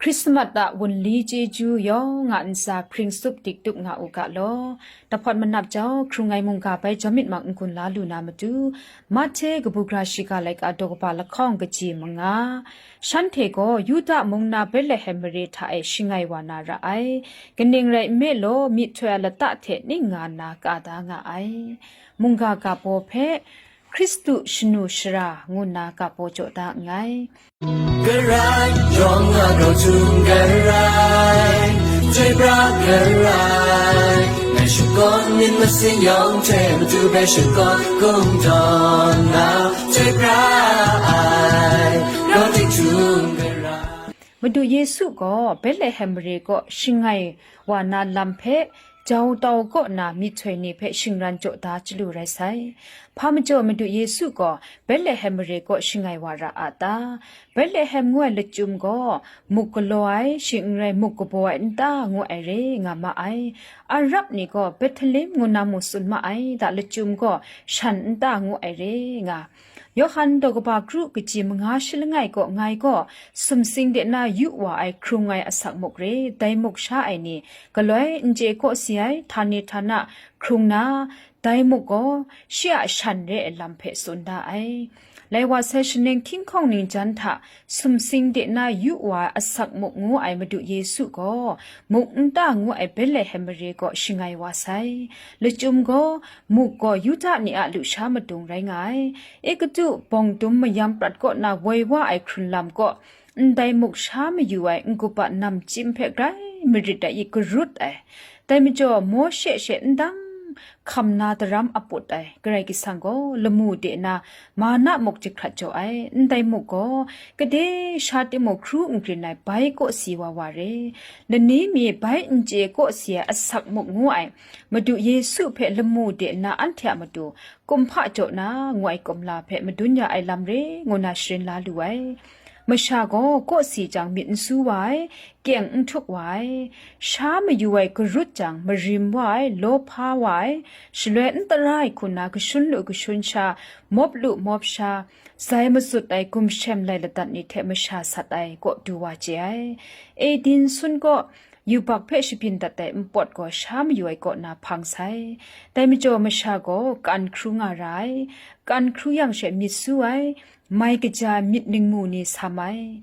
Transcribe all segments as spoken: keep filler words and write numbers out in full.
Krismas a wunli chyeju yawng a ntsa hpring tsup dik tup nga u ga law. Dahpawt manap jau, hkrung ai mungga bai jawm myit mang n-gun la lu na matu, Mahte kabu gara shiga laika daw kaba lahkawng kaji manga. Shanhte gaw Yuda mung na Betlehem mare hta e shangai wa na ra ai. Kaning rai nme law, myihtoi a lata hte ning nga nna ka da nga ai. Mungga ga baw hpe, Hkristu shanu shara ngu nna ga baw jaw da nngai. Karai yawng a grau htum karai, chyoi pra karai, ngai shakawn myit masin yawng hte matu hpe shakawn kungdawn na, chyoi pra ai, grau tik htum karai. Madu Yesu gaw Betlehem mare kaw shangai wa na lam hpe jau tau kaw na myihtoi ni hpe shingran jaw da chyalu rai sai. Hpa majaw Madu Yesu gaw Betlehem mare kaw shangai wa ra a ta? Betlehem ngu ai lachyum gaw muk galaw ai, shing n rai muk kabaw ai nta ngu ai re nga ma ai. Arab ni gaw Betlehem ngu na mung tsun ma ai, da lachyum gaw shan nta ngu ai re nga. Yawhan daw kaba kru kaji manga shi langai kaw ngai gaw sumsing de na yu wa ai hkrung ai asak muk re, dai muk sha ai ni, galoi n chye kaw si ai, htani htana hkrung na, dai muk gaw shi a shan re ai lam hpe tsun da ai. Lai wa sai shaneng hkying hkawng ning jan hta sumsing de na yu wa ai asak muk ngu ai Madu Yesu gaw, muk nta ngu ai Betlehem mare kaw shangai wa sai. Lachyum gaw, muk gaw Yuda ni a lusha madung rai nga ai. Egutu bawng dum mayam prat kaw na woi wa ai hkrun lam kaw, ndai muk sha mayu ai n-gup a namchyim hpe grai marit ai i garut ai. Dai majaw, Mawshe she ndang hkam na daram aput ai Karai Kasang gaw lamu de na mana muk jahkrat jaw ai. Ndai muk gaw, gade sha timung hkru n grin ai bai kaw si wa wa re. Lani mi bai n chye kaw si ai asak muk ngu ai Madu Yesu hpe lamu de nna anhte a matu kumhpa jaw na ngu ai kumla hpe madun ya ai lam re ngu na sharin la lu ai. Masha gaw kaw si jang myit n su wa ai, kyeng n htuk wa ai. Sha mayu ai garut jang marim wa ai, lawhpa wa ai. Shaloi n tara ai hku na kashun lu kashun sha, mawp lu mawp sha, zai matsut ai gumshem lai ladat ni hte masha sat ai kaw du wa chye ai. Edin sun kaw, yubak hpe shabyin dat ai npawt gaw sha mayu ai kaw na hpang sai. Dai majaw masha gaw kan hkru nga ra ai. Kan hkru yang she myit su ai, mai kaja ai myit ningmu ni sam ai.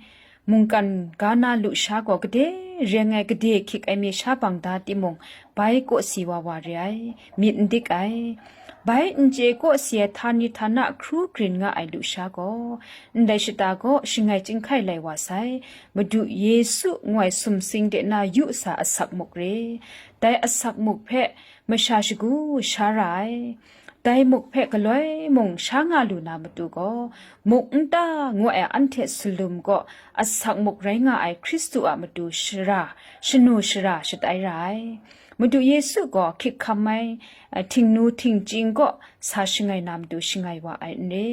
Mungkan ga na lusha gaw gade reng ai gade hkyik ai mi sha bang da timung, bai kaw si wa wa re ai, myit n dik ai. Bai n chye kaw si ai htani htana hkru grin nga ai lusha gaw, ndai shata gaw shangai chyinghkai lai wa sai, Madu Yesu ngu ai sumsing de na yu sa asak muk re. Dai asak muk hpe masha shagu sha ra ai. Dai muk hpe galoi mung sha nga lu na matu gaw, muk nta ngu ai anhte salum kaw asak muk rai nga ai Hkristu a matu shara, shanu shara shatai ra ai. Madu Yesu gaw hkyik hkam ai, eh, htingnu htingching kaw sa shangai na matu shangai wa ai n re.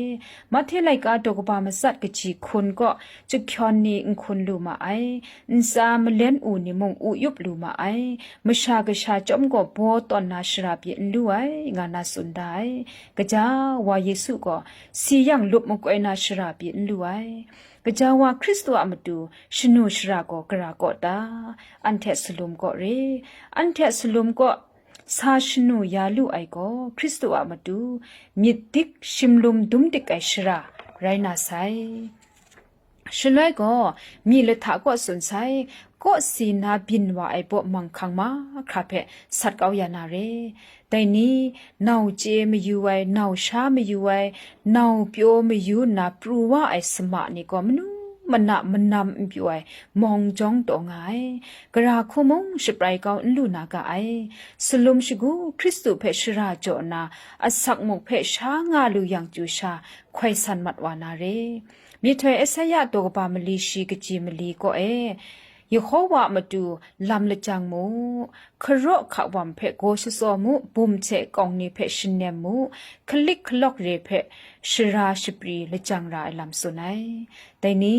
Mahte laika daw kaba matsat kaji hkun kaw, chyahkyawn ni n hkun lu ma ai, ntsa malen u ni mung u yup lu ma ai, Masha Kasha chyawm gaw baw tawn na shara pyi n lu ai, nga na tsun da ai. Gaja wa Yesu gaw, si yang lup makoi na shara pyi n lu ai. Gaja wa Hkristu a matu shanu shara gaw gara kaw ta? Anhte salum kaw re. Anhte salum kaw sa shanu ya lu ai gaw, Hkristu a matu myit dik shimlum dum dik ai shara rai na sai. Shaloi gaw, mi lahta kaw tsun sai, kaw si na byin wa ai baw manghkang mahkra hpe sat kau ya na re. Dai ni, nau chye mayu ai, nau sha mayu ai, nau pyaw mayu nna pru wa ai sama ni gaw manu mana manam n pyaw ai mawng jawng taw nga ai, gara hku mung shaprai kau n lu na ga ai. Salum shagu Hkristu hpe shara jaw nna, asak muk hpe sha nga lu yang chyu sha, hkoi san mat wa na re. Myihtoi Esaia daw kaba mali shi kaji mali kaw e, Yehowa a matu lam lajang mu, hkaraw hkawam hpe gaw shatsaw mu, bum hte kawng ni hpe shanem mu, hkalik hkalawk re hpe shara shapri lajang ra ai lam tsun ai. Dai ni,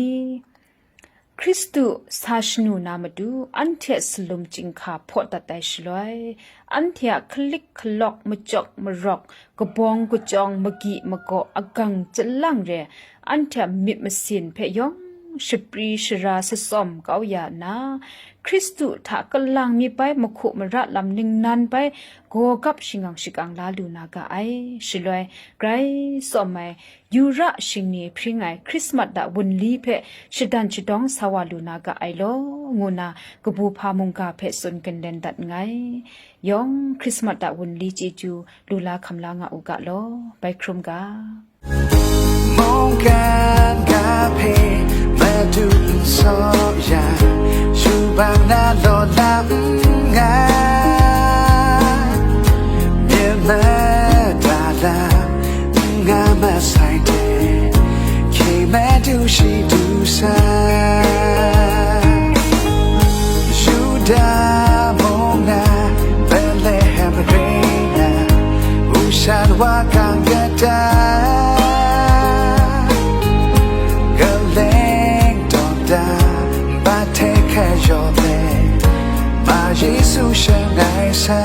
Hkristu sa shanu na matu, anhte salum chyinghka hpaw dat ai shaloi, anhte a hkalik hkalawk, machyawk marawk, kabawng kachyawng, magyi magaw, agang chyalang re, anhte a myit masin hpe yawng shapri shara satsawm kau ya nna, Hkristu hta kalang mi bai mahku mara lam ningnan bai gawgap shangang shakang la lu na ga ai. Shaloi, grai tsawm ai, Yura shingni hpring ai Hkrismat a wunli hpe shadan shadawng sa wa lu na ga ai law, ngu na kabu hpa mungga hpe tsun kanlen dat nngai. Yawng Hkrismat a wunli chyeju lu la hkam la nga u ga law, bai hkrum ga. Mungkan ga hpe madu n saw yang, shubang na law lam nga, myen mada lam n nga masai de, hkye madu shi du sa. Yuda mung na Bethlehem ring na, u shan wa kang kata, kaling dawm da, ba hte hkrai yaw me, ma Yesu shangai sa.